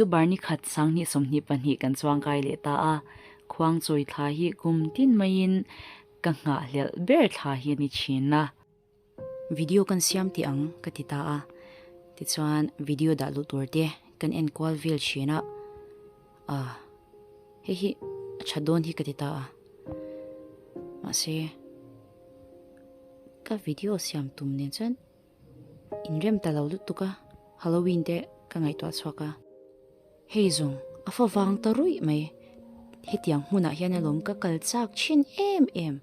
October ni khat 2022 kan chuangkai leh ta a, khuangchawi thla hi kum tin maiin ka nghahhlelh ber thla hi a ni thin a. Video kan siam tih ang ka ti ta a, tichuan video dah luh tur te kan en kual vel thin a, ah hei hi a tha dawn hi ka ti ta a, mahse ka video siam tum nen chuan Inrem ta lo lutuk a, Halloween te ka ngaihtuah chhuak a. Hei zawng, a fa vang ta ruih mai. Hetiang hmunah hian alawm ka kal chak thin em em.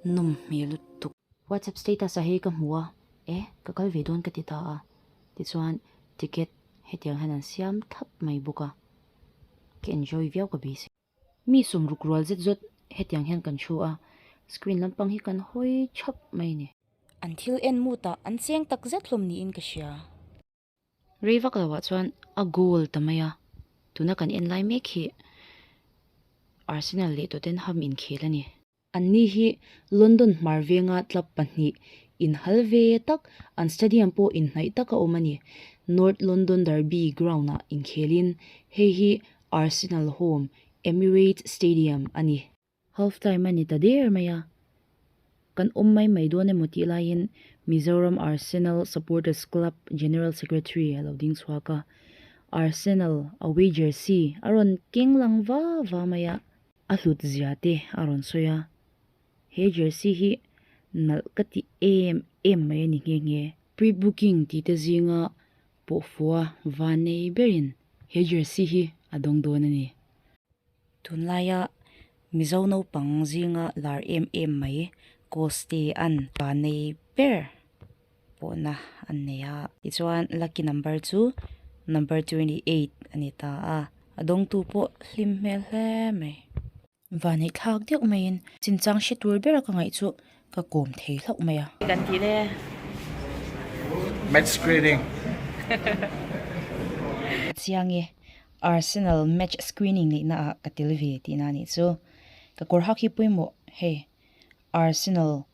Nawm hmel lutuk. WhatsApp status ah hei ka hmu a, e, ka kal ve dawn ka ti ta a. Tichuan, ticket hetiang hian an siam thlap mai bawk a. Ka enjoy viau ka beisei. Mi sawmruk rual zet zawt hetiang hian kan thu a, screen lampang hi kan hawi thap mai a ni. An thil en mutah an cheng tak zet hlawm niin ka hria. Rei vak lo ah chuan a goal ta mai a, tuna kan en lai mek hi Arsenal leh Tottenham inkhel a ni. Anni hi London hmar venga club pahnih inhal ve tak, an stadium pawh inhnaih taka awm a ni. North London Derby ground-ah inkhelin hei hi Arsenal home Emirates Stadium a ni. Half time a ni ta der mai a, kan awm mai mai dawn emaw tih laiin Mizoram Arsenal Supporters Club General Secretary a lo ding chhuak a, Arsenal away jersey a rawn keng lang va va mai a. A hlut zia te a rawn sawi a, he jersey hi nalh ka ti em em mai a ni nghe nghe. Pre-booking tih te zinga pawhfua van nei berin he jersey hi a dawng dawn a ni. Tunlaia Mizo naupang zinga lar em em mai Coste an van nei ber pawhna an nei a. Tichuan lucky number chu number 28 a ni ta a, a dawngtu pawh hlim hmel hle mai. Vanneih thlak deuh maiin chinchang hre tur bera ka ngaih chu ka kawm thei hlauh mai a. Kan tih le. Match screening. Chiang e, Arsenal match screening neihna ah ka tel ve tihna a nih chu. Ka kawr hak hi pawimawh hei. Arsenal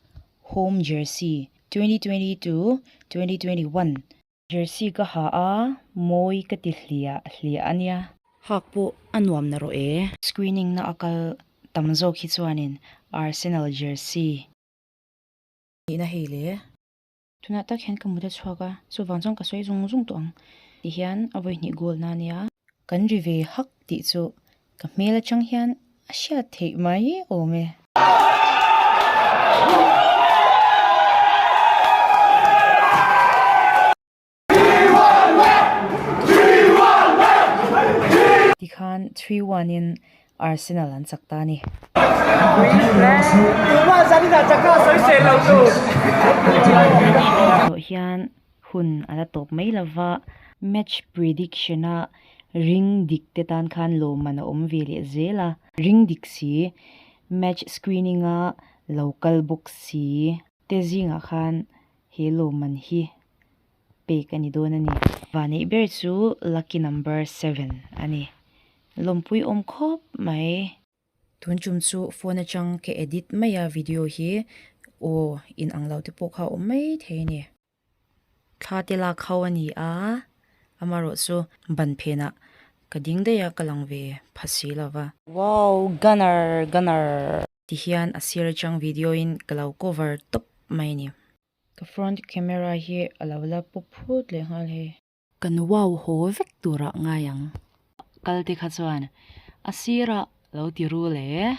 home jersey 2020 to 2021 jersey ka ha a, mawi ka ti hliah hliah a nia. Hak pawh a nuam na rawh e. Screening na a kal tam zawk hi chuanin Arsenal jersey. Nihna hei le. Tunah tak hian ka mut a chhuak a, chuvang chuan ka sawi zung zung tawh ang. Tihian a vawi hnih goal na ania. Kan ri ve hak tih chu ka hmel atang hian a hriat theih mai awm e. Tikhan 3-1 in Arsenal an chak ta a ni. Tawh hian hun a la tawp mai lova, match prediction a ring dik te tan khan lawmman a awm ve leh zel a, ring dik si, match screening a lo kal bawk si te zingah khan he lawmman hi pek a ni dawn a ni. Vanneih ber chu lucky number seven a ni. Lawmpui awm khawp mai. Tun tum chu phone atang ka edit mai a video hi aw in ang lo te pawh kha a awm mai thei a ni. Thla te lak ho a ni a, amaherawh chu ban phenah ka ding daih a ka lang ve pha si lo va. Wow! Gunner! Gunner! Ti hian a sir atang video in ka lo cover tawp mai a ni. Ka front camera hi a lo la pawp phut leh nghal hei. Kan wow haw vek turah ngai ang. Kal te kha chuan a sirah lo ti ru le.